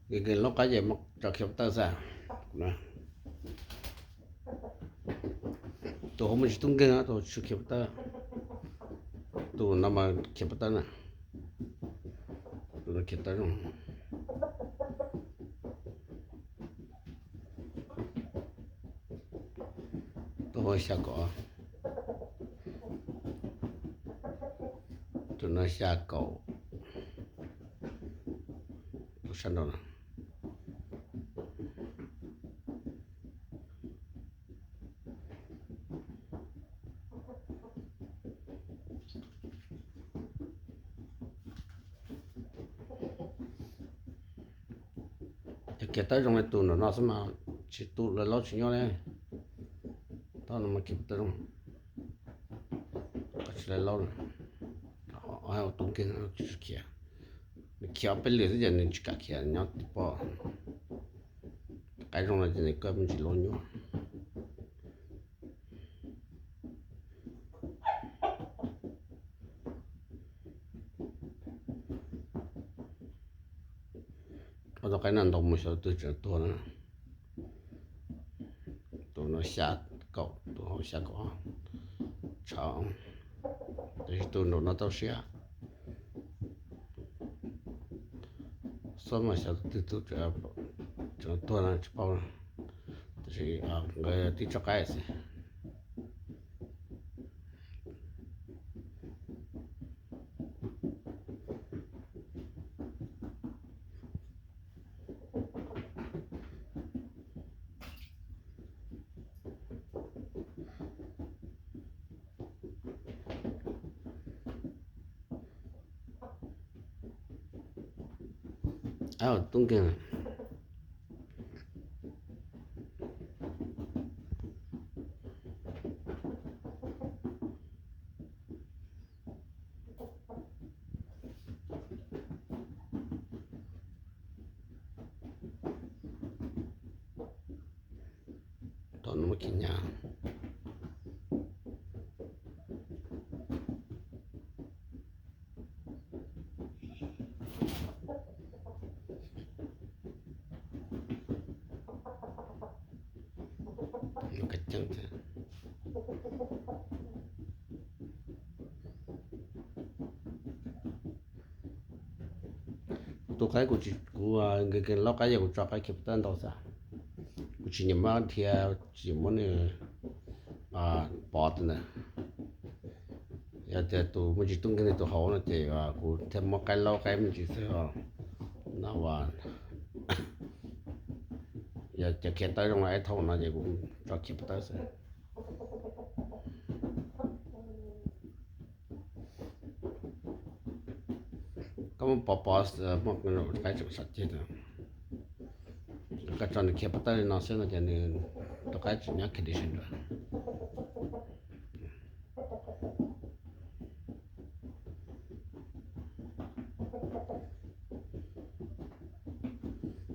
Nkees nkees lauj qaib ces tso khiav pov tawj xwb. Tus hauv muaj tsis tub nkeeg, tus tsis khiav pov tawj. Tus no mas khiav pov tawj na. Tus no khiav tawj zoo. Tus hauv xya kaum, tus no xya kaum, tus sab nraud no. Yog khiav tawb zoo li tus nram no xwb mas tsis tu lawv laub tsis nyob li. Tau no mas khiav tawb zoo, tsis lawv laub. Tus nkeeg tsis khiav, nws khiav ob peb lwm xwb ces nws tsis kam khiav nyob tim pob. Qaib zoo no ces nws koj me ntsis laub nyuaj. Ob tug qaib no ntau mus xyov twg tseem tuag na. Tus no xya kaum, tus hauv xya kaum ob, tshav, tab sis tus nraum no tau siab. Xob mas xyov twg tseem tuag no tsis paub, tab sis nkawd tib tsob qaib xwb. Au, tub nkeeg. Thaum no muab khiav nyab. Kuv tus qaib kuv, kuv nkees nkees lauj qaib ces kuv tso qaib khiav pov tawj ntau xwb. Kuv tsis nyiam muab dhia, tsis nyiam muab nws pov tus ntawd. Yog tias tus muaj tsis tub nkeeg li tus hauv no ces kuv thiaj muab qaib laub qaib me ntsis xwb os. No as, yog cov khiav tawb zoo li ib thaum no ces kuv tso khiav pov tawj xwb. Koj muab pov pov, muab qaib tseem sam ceg, koj tso nws khiav pov tawj li no xwb no ces nws tus qaib tseem nyob condition dua.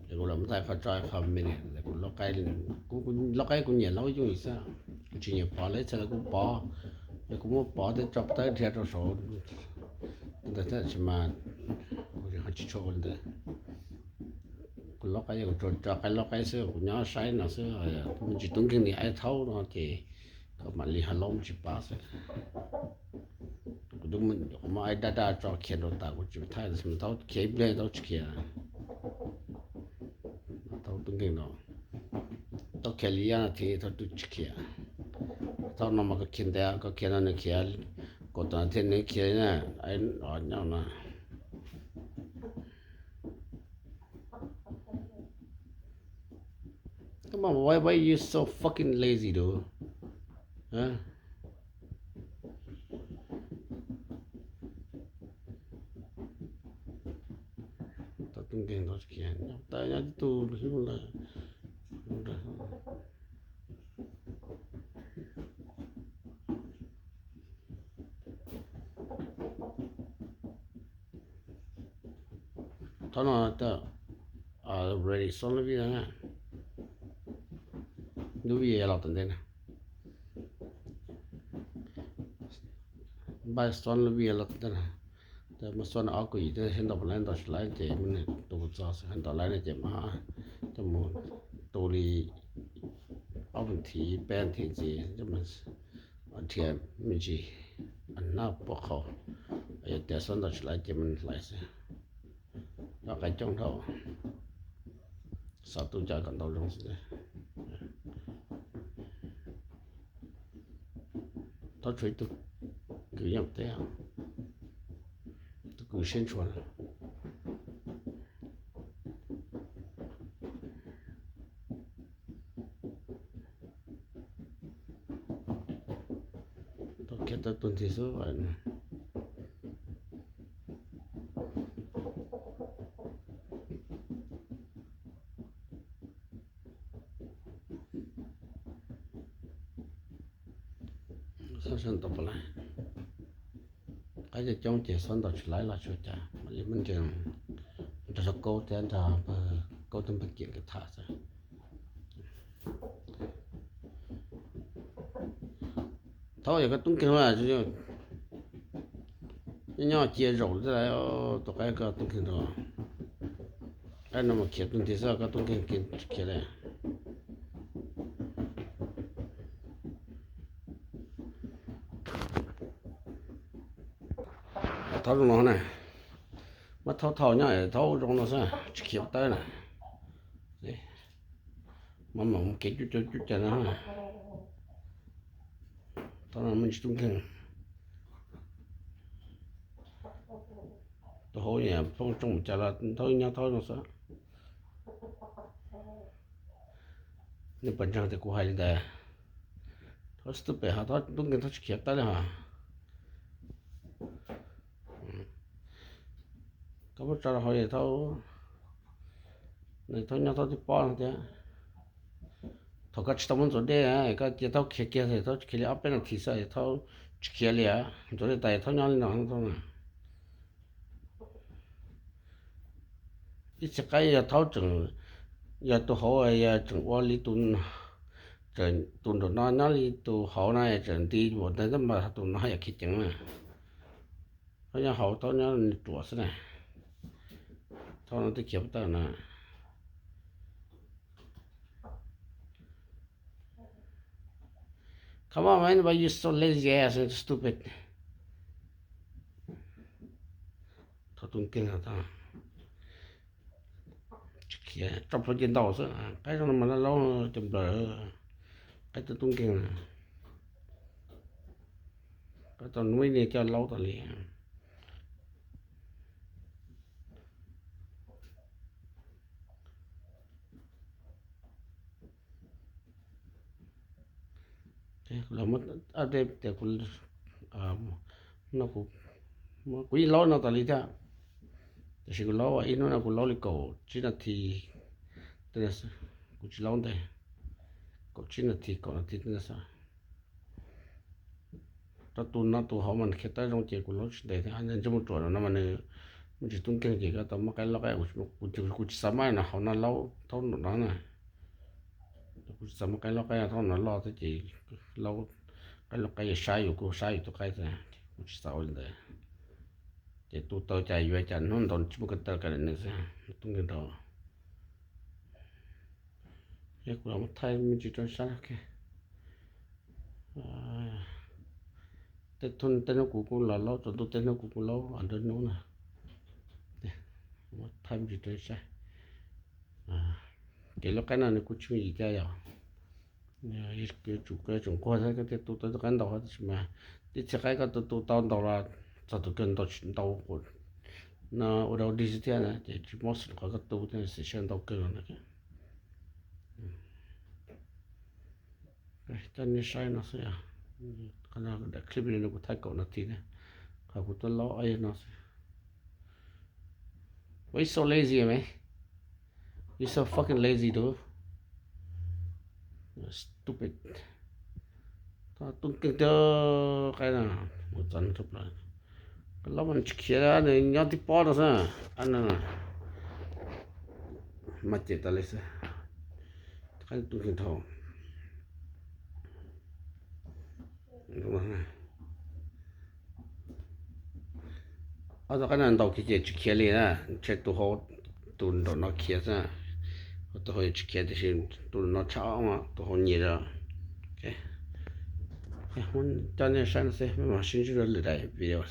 Es kuv los muab thaij qhov tso ib qho minute, kuv lauj qaib, kuv lauj qaib kuv nyiam laub yooj yim xwb, kuv tsis nyiam pov li, txhia li kuv pov, yog kuv muab pov thiab tso pov tawj dhia rau saud, ntawd thiaj tsis mas, kuv ho tsis tshua ua li ntawd. Kuv lauj qaib yog kuv tsuas tso qaib lauj qaib xwb, kuv nyob saib no xwb, kuv tsis tub nkeeg li ib thaum no ces koj mam li ho laub tsis pov xwb. Kuv twb muab ib daj daj tso khiav rau tas kuv tsis thaij, thaub khiav ib pliag thaub tsis khiav. Thaub tub nkeeg no, thaub khiav li ib nas this thaub twb tsis khiav. Thaub no mas koj khiav ntev, koj khiav no nws khiav, kaum tawm nas this nws khiav na, nyob no. Come on, why, why you so fucking lazy, dude? Huh? Tau tub nkeeg tau tsis khiav, nyob tawm nyob tib tug hlub lawm. Thaum no ready, xob lub vij na, lub vij los tom ntej na. Npaj xob lub vij los tom ntej na, Muab xuab no ob kuj yim thiab, seb ntaus puas laib ntaus tsis laib ces muab nws tus txog, ntaus laib no ces mas coj mus tu li ob vas thiv peb vas thiv ntxiv, nrhiav me ntsis hnab pua qhau, yog tias xuab ntaus tsis laib ces mas hlais xwb. Coj qaib coob dhau, xav tu cas kom ntaus zoo xwb. Thaub tshuav ib tug kws yeej teb, tus kws siab ntshua. Tau khiav tau tus nti xwb. Tau puas laib, qaib coob coob ces xob ntaus tsis laib los tsuas cas mam li muaj nres nrog Kaub thiab nrog Kaub tus npawg Kiam nkawd tham xwb. Thaub yog koj tub nkeeg, nyob nyob cia zaum li tus qaib koj tub nkeeg rau. Qaib no mas khiav tus nti xwb, koj tub nkeeg khiav li. Thaub zoo no na, muab thaub thau nyob thaub zoo no xwb tsis khiav tawb na. Mas mam mus kev cuj cuj cuj cas no. Thaub no muaj ntsis tub nkeeg. Tus hauv phooj tsoom cas los thaub nyob thaub no xwb. Nej puas ntseeg tias kuv hais li ntawd? Thaub stupid, ho thaub tub nkeeg thaub tsis khiav tawb li hos. Koj muab tso rau hauv es thaub, nws thaub nyob thaub twb pob no thiab. Thaum koj tsis tau muab ntxuav dej, koj cia thaub khiav kiag, thaub khiav li ob peb nas this xwb, thaub tsis khiav li, ntxuav dej tas thaub nyob li no. Ib txhia qaib yog thaub tseem, yog tus hauv yog tseem ua li tus, tus nraum no nyob li tus hauv na tseem nti npaum ntawd tab mas tus no yog khiav ceev na. Thaub nyob hauv, thaub nyob ruam xwb na. Thaub no twb khiav tawm na. Come on, man, why you so lazy ass and stupid? Thaub tub nkeeg, tsis khiav, tso plhuav cia ntaus xwb. Qaib zoo no mas laub laub cov nplawm, qaib tub tub nkeeg. Qaib tau nuj ib niag coj laub tas li. Los muab update tias kuv, no kuv, kuv yeej laub no tas li thiab. Tiam sis kuv laub ib hnub no kuv laub li kaum tsib nas this, kuv tsis laub ntev, kaum tsib nas this kaum nas this tej no xwb. Rau tus no tus hauv mas nws khiav tawb zoo ces kuv laub tsis ntev thiab. Ntsej muag ruam no mas nws muaj ntsis tub nkeeg ces koj tau muab qaib loj qaib, kuv tsis xav muab no hauv no laub thaub nraum no na. Kuv tsis xav muab qaib loj qaib thaub no loj thiab ces laub qaib loj qaib saib yus kuj saib yus tus qaib xwb, kuv tsis xav ua li ntawd. Ces tu tau cas yuav cas hnub ntau tsis muaj ko taw kav liam nws xwb, tub nkeeg nraud. Kuv los muab thaij me ntsis rau saib. Tej hnub kuv kuj los laub, tsaus ntuj tej hnub kuv kuj laub nruab hnub na. Muab thaij me ntsis rau saib. Ces lub qaib no nws kuj tsis muaj yim caj yom. Yuav tsum kawg tseem nquag thiab koj thiaj tu tau tus qaib ntau, tab sis mas ib txhia qaib koj tu tu tau ntau los txog tus kawg ntau tsis ntau, no ua rau dig xwb thiab na, ces tsis mob xwm qhov koj tu thiab xim siab ntau kawg no. Coj nej saib no xwb, qhov no daim clip no kuv thaij kaum nas this na, qhov kuv tuaj laub ob yawg no xwb. Why you so lazy, man? You so fucking lazy, dude. Stupid. Tub nkeeg tiag, qaib no mus txog no rau plaws. Qaib laub mas tsis khiav, nws nyob tib pob no xwb. Mas cem tas li xwb. Qaib tub nkeeg dhau. Qaib tub nkeeg dhau. Ob tug qab no ntaus kiag ces tsis khiav li na, ntshe tus hauv, tus nraum no khiav xwb. Tus hauv tsis khiav tiam sis tus no tshaj ob, tus hauv nyias zog. Coj nej saib no xwb, mam sib ntsib dua lwm daim video.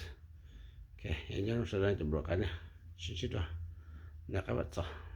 Nyob zoo sawv daws cov npluag qab na, sib ntsib dua, nyob qab vam txog.